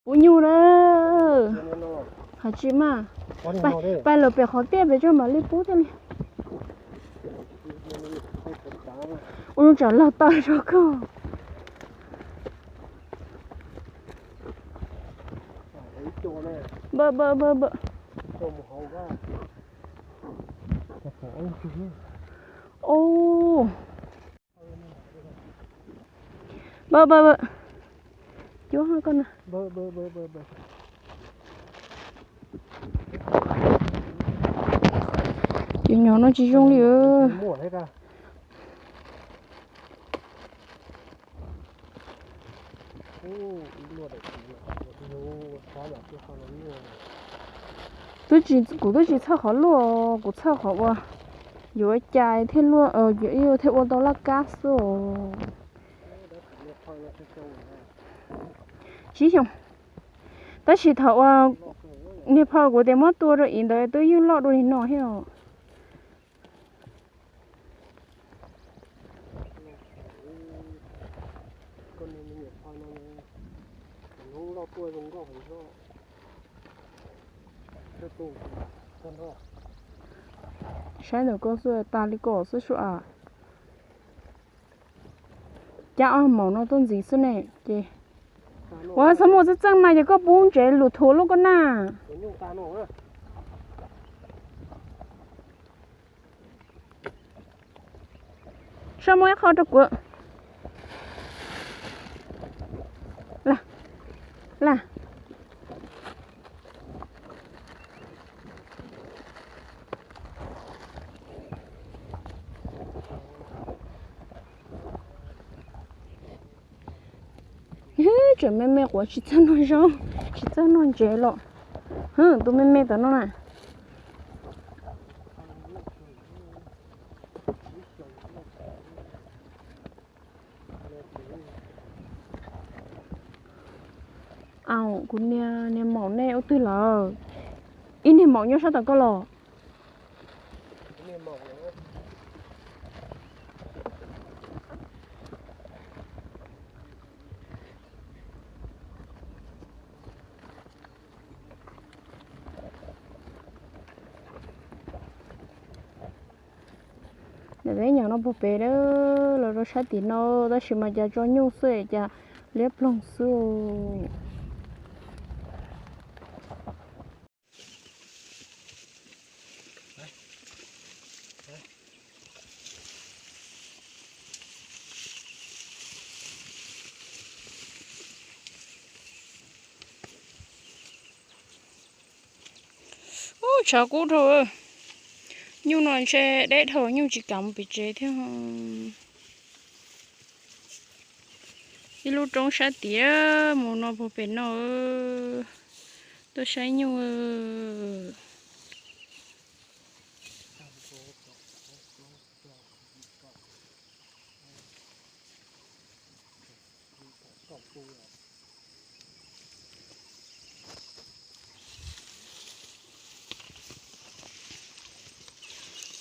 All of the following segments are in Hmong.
Pub nyuj na. Hais tsis mas, pab lawm pem qhov tiaj pem tso mam li pub thiaj li. Ua zoo tsam laug taw rau koj. Cuab koj na. Ces nyob no tsis zoo li. Twb tsis, kuv twb tsis txhawj qhov luaj, kuv txhawj qhov uas yuav cais thiaj luaj, yuav thiaj ua tau laj kab xwb os. Tsib xyoos. Tab sis thaum uas niag phauj kuv tias muab tua rau ib ntawd twb yeej loj dua li no thiab os. Saib ntawm koj xwb, tas li ko xwb sua. Cab ob maum no tuaj ntxiv xwb ne ces. Ua txhob muaj txeej txeej mas ces koj pub ntsev lus thuav lub koj na. Soj muab ib qho rau kuv. Las, las. Tseem me me quav tsis txawj noj zaub, tsis txawj noj ntsev los. Tus me me tom no na. Au, kuv niag, niag maum nej ua twg lawm? Ib niag maum nyob sab tom koj los? Ntawm peb nyuam no puag pem los rau sab tim no, tab sis mas cas tso nyuj xwb cas liab ploog xwb. Ub, tshav kub dhau. Nyuj no ntshe deb dhau, nyuj tsis kam mus pem tsev thiab. Ib lub roob sab tid mus no puag pem no, tuaj saib nyuj.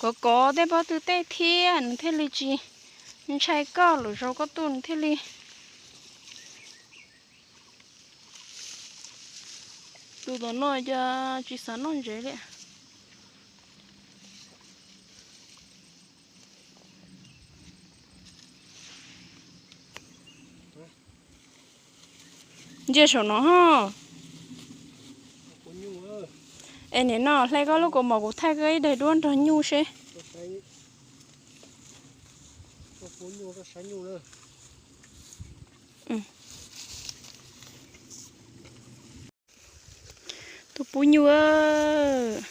Kov kov tej pob tw tej thiab nws thiaj li tsis ntshai koj, lwm zaus koj tuaj nws thiaj li. Tus tom no cas tsis xav noj ntsev li. Ntsia saum no ho. Es nim no hle koj lub kaus mom kuv thaij koj ib daim duab nrog nyuj seb. Tus pub nyuj.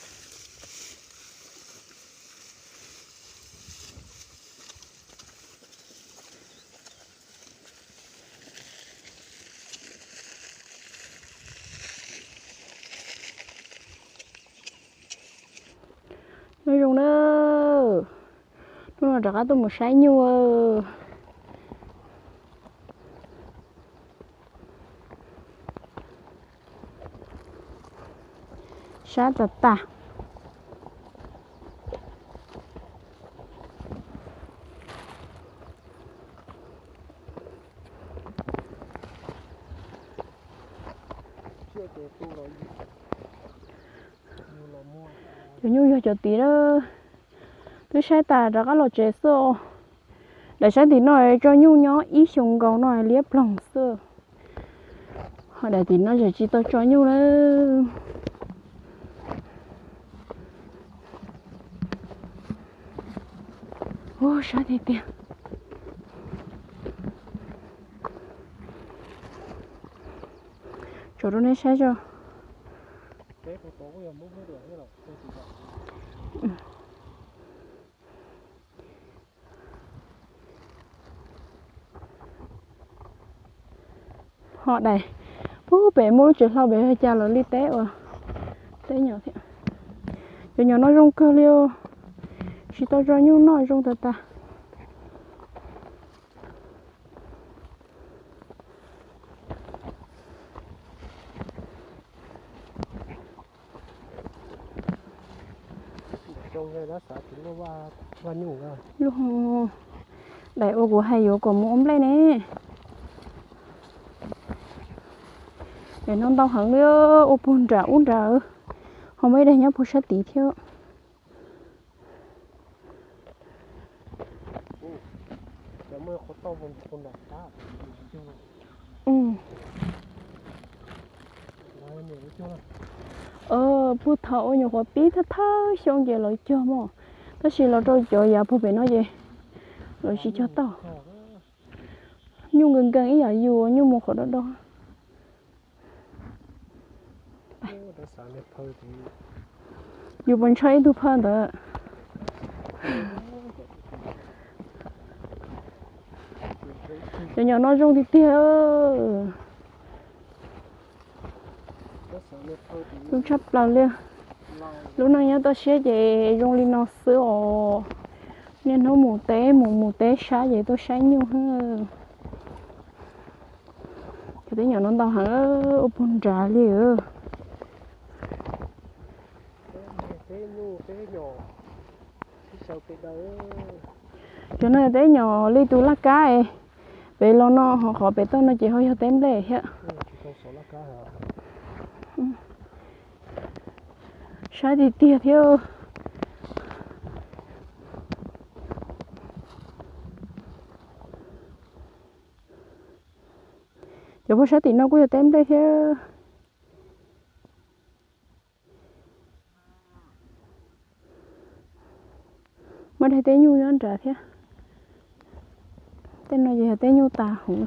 Nyob zoo na, hnub no rov qab tuaj mus saib nyuj. Sab tas tas. Cov nyuj yog cov tid na. Twb saib tas rov qab los tsev xwb. Daim sab tim no tso nyuj nyob ib xyoos nkaus no liab ploog xwb. Ho daim tim no tseem tsis tau tso nyuj na. Ua sab tiag tiag. Tso rau nej saib tso. Ho daim pub pem muaj lub tsev hlau pem yog cas lawv li teb ua teb nyom thiab. Cov nyom no zoo kawg li os. Tsis tau tso nyuj noj zoo tas tas. Lub daim ua kuv hais yuav kom mus ua nplej ne. Daim no ntau heev li, ua puag nram ub nrad, ho muaj ib daim nyob puag sab tid thiab. Puag thaum ua nyuam qhuav pib thawj thawj xyoo ces lawv cog mog, tab sis los rau cov yav puag pem no ces lawv tsis cog tau. Nyuj nkees nkees ib yam yus nyuj mus qhov do do. Yus puas ntshaw ib tug phawj ntawd? Cov nyom no zoo tiag tiag. Zoo tshaj plaws li. Lub neej nyob toj siab ces zoo li no xwb os. Niaj hnub mus teb mus mus teb sab ces tuaj saib nyuj xwb. Cov teb nyom no ntau heev, ua puag nrad li. Cov no teb nyom li tus laj kab, pem los no ho qhov pem toj no ces ho yog teb nplej thiab. Saib tiag tiag thiab. Cov puag sab tim no kuj yog teb nplej thiab. Muaj daim teb nyuj nyob nrad thiab. Tej no ces yog teb nyuj tas huv.